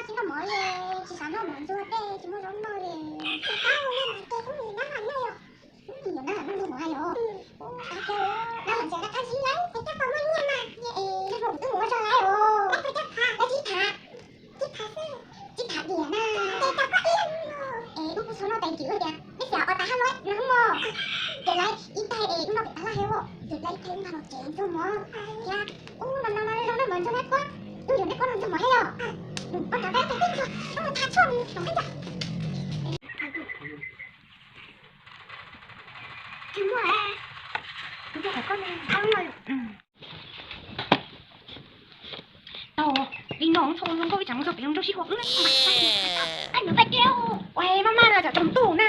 Tsis noj mov li, tsis xav noj mov ntxuag dej, tsis muaj zaub noj li. Yuav noj mov ntxuag dab qab zib lawm, es coj tau muaj nyiaj mas, es noj mov kuv twb mus ua zog lawm os. Coj tham, coj tham, coj tham xwb, coj tham diam na. Es wb kuj txhob noj tes kiv tias neb xav ua tas hab luab no mog. Ces lawv ib tag es wb noj pem tas laj he os, ces lawv ib tag wb nqa los tsev ntxuag mov thiab. Ub, no no no zoo noj mov ntxuag neb kuab, wb yuav neb kuab no ntxuag mov he os. Ua tas peb peb ntxuag, wb mus tha tshuaj mus tom qab ntxuag. Tsis muaj, kuv tus qhov koj ne, tau li no txhob zoo nkauj ib tsam mus txog pem zoo nkauj sib hua wb na. Ua maj maj no tsam tsaus ntuj na.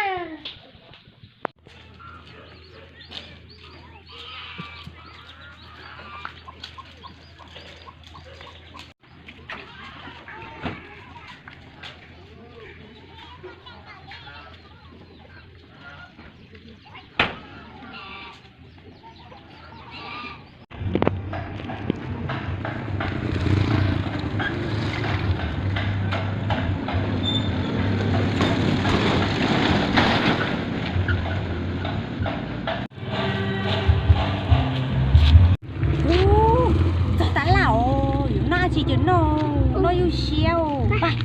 Ub, txog tab laj os, yuav noj tsi ces noj, noj ywj siab os. Pab.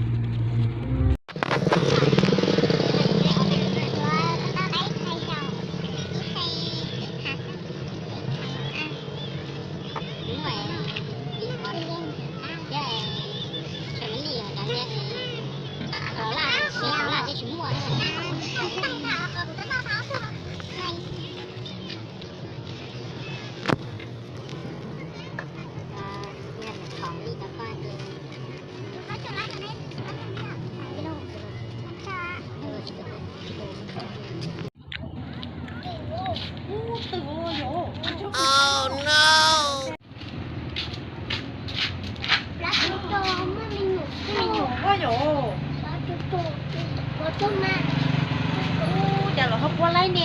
Ub, cas los ho puab laib ne.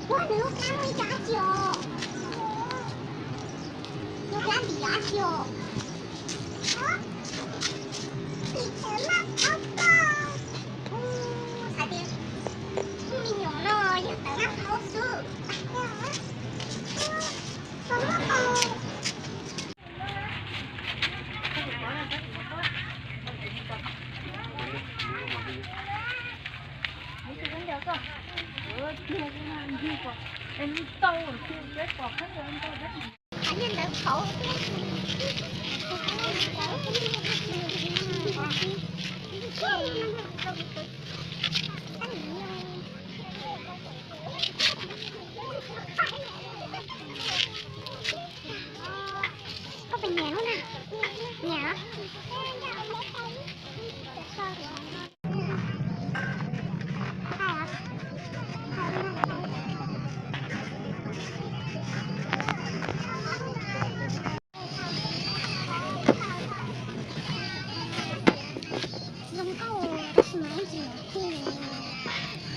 Ua nws lub plab muaj ib co dab tsi os? Lub plab ntim dab tsi os? Ntim tawv laj qhov koj. Ub, xav tias tus me nyuam no yog tawv laj qhov xwb. Koj puas nyiam lub na? Nyiam.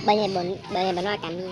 Npawg, npawg, npawg no cas mi.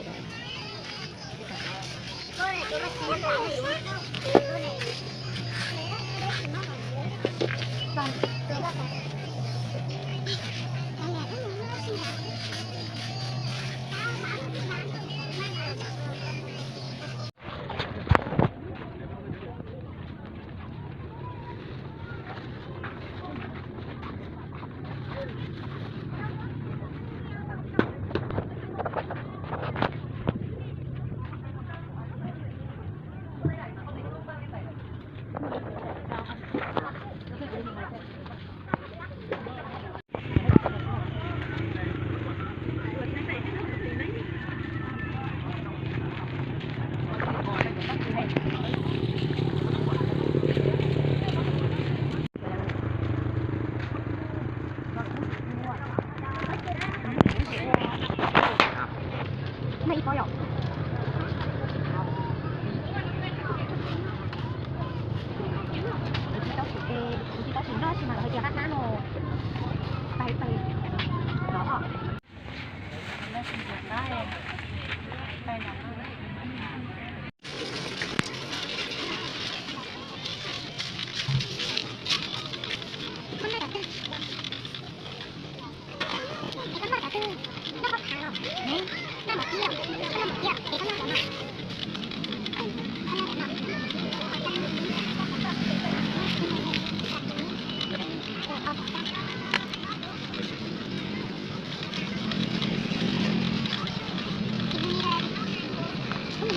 Kuv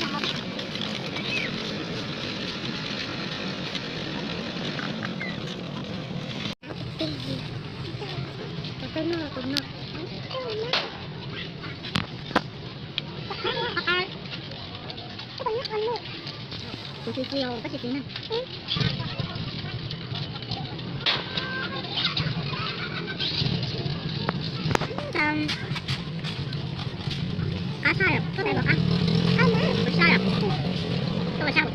tsis txiv os, koj tsis txiv na. Qab tshaj, koj tais los qab. Koj saj os, koj saj os.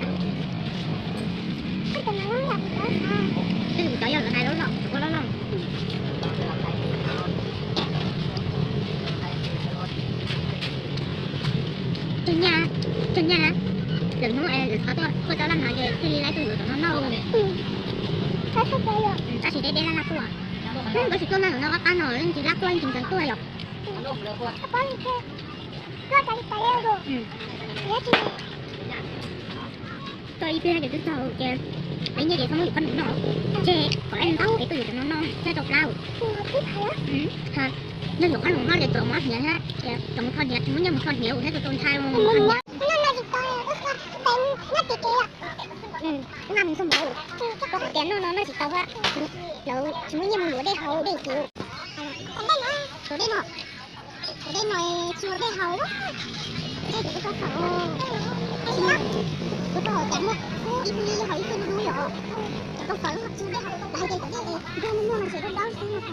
Twb yus cov yog lawv hais loj loj, cov koj loj loj. Cog nyaj, cog nyaj, lwm hnub lwm qhov tuaj, tuaj coj laj no ces thiaj li laib tuaj yuav cov no noj. Tab sis deb deb laj laj tuaj. Nkawd tsis tuaj noj no qab qab no, yeej tsis laj tuaj, yeej tsis ntxeev tuaj yom. Tuaj ib pliag ces twb txog ces, peb nyiaj ces txhob muab yus qhob noom noj, ces kom lawv ntaub es tuaj yuav cov no noj thiaj tau plab. Yog yuav qhob noom noj ces txhob muab hniav thiab, txhob mus kho hniav, tsis muaj nyiaj mus kho hniav, ua thiab tau tau ntshai. Nqa mus txog mus, koj hais tias noj no noj tsis tau, lawv tsis muaj nyiaj mus yuav dej haus dej kiv. Yuav dej no, yuav dej no tsis yuav dej haus, dej kuv tsis tau haus. Kuv tau haus cas muaj ib tug li haus ib tug dub yom. Kuv tau haus tsis yuav dej haus, hais tias cov dej es nrog muaj muaj no ces dub dub xwb no.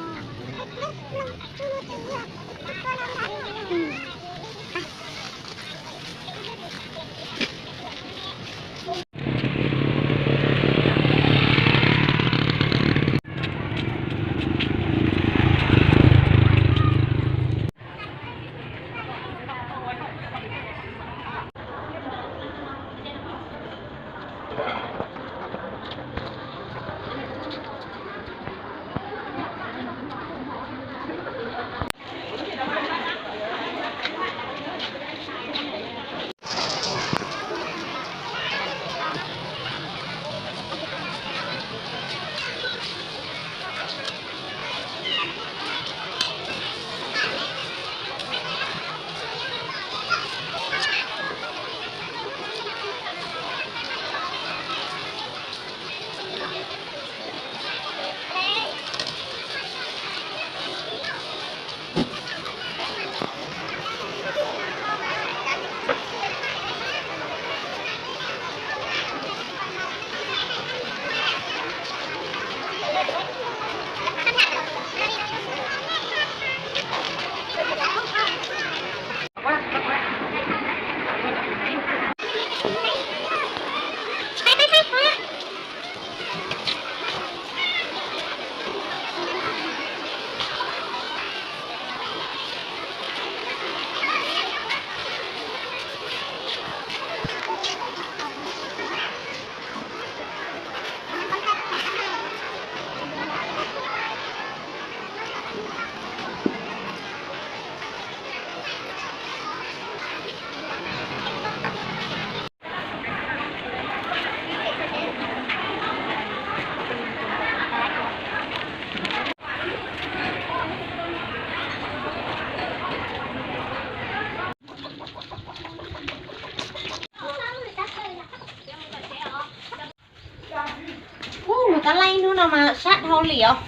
Ub, nws tab laj ib hnub no mas sab dhau li os.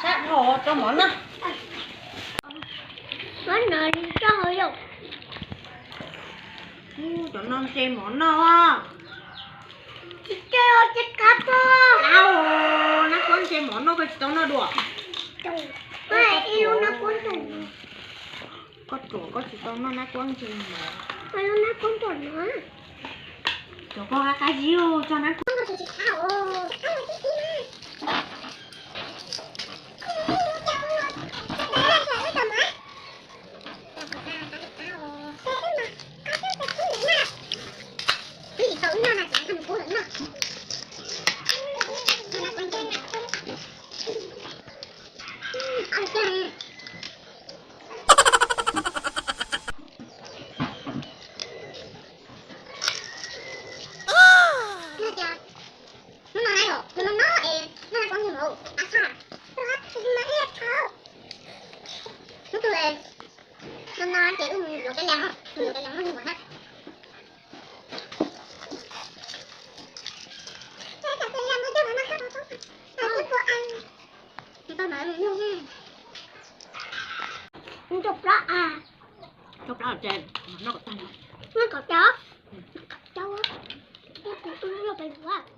Sab dhau, rau mov noj. Cov no ntse mov noj. Tsis ntse os, ntse qab pob. Au, nab kuab ntse mov noj koj tsis tau noj dua. Koj ruam, koj tsis tau noj nab kuab ntse mov. Lub nab kuab nruam no. Cov koj qab qab zib, tso nab kuab. Cov plab, cov plab ces noj kom tag, noj kom tag, noj pem lub.